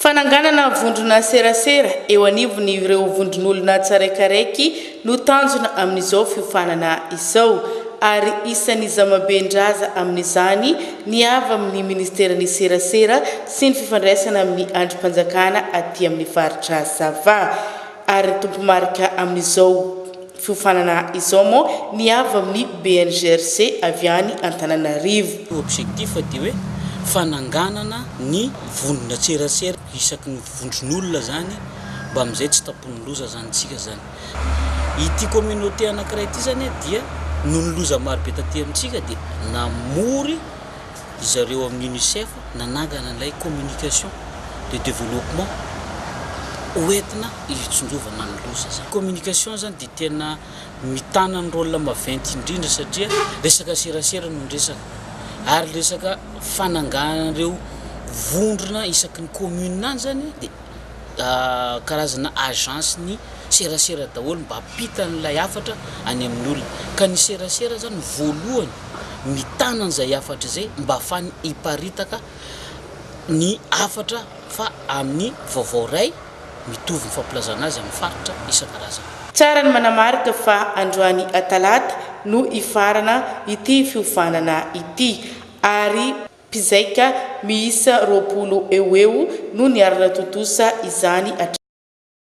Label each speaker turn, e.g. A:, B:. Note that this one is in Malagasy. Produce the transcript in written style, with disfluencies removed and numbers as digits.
A: Fananganana vondrona serasera eo anivon'ireo vondron'olona tsaraikaraiky no tanjona amin'izao fiofanana izao ary isan'ny zamaben-draza amin'izany ny avy amin'ny ministeran'ny serasera sy ny fifandraisana amin'ny andrim-panjakana aty amin'ny faritra Sava ary tompomarika amin'izao fiofanana izao moa ny avy amin'ny BNGRC avy any Antananarivo.
B: Objectif dia hoe fananganana ny vondrona tserasera isaky ny vondron'olona zany mba amin'izay tsy tampohin'ny loza zany tsika zany. Ity communauté anankiray ity zany dia noho ny loza maro be taty amintsika dia namory zareo amin'ny UNICEF nanangana an'ilay communication de développement hoentina hitsinjovana ny loza zany. Communication zany dia tena mitana ny rôle maventy indrindra satria resaka serasera no resaka ary resaka fananganan'ireo vondrona isaky ny commune any zany dia karazana agence ny serasera daholo mba hampita an'ilay hafatra any amin'ny olona ka ny serasera zany voalohany mitana an'izay hafatra izay mba ahafahany hiparitaka ny hafatra fa amin'ny vaovao iray mitovy ny fampilazana azy amin'ny faritra isan-karazany.
A: Tsara ny manamarika fa androany talata no hifarana ity fiofanana ity ary mpizaika miisa 20 eo ho eo no niara-natontosa izany hatramin'izay.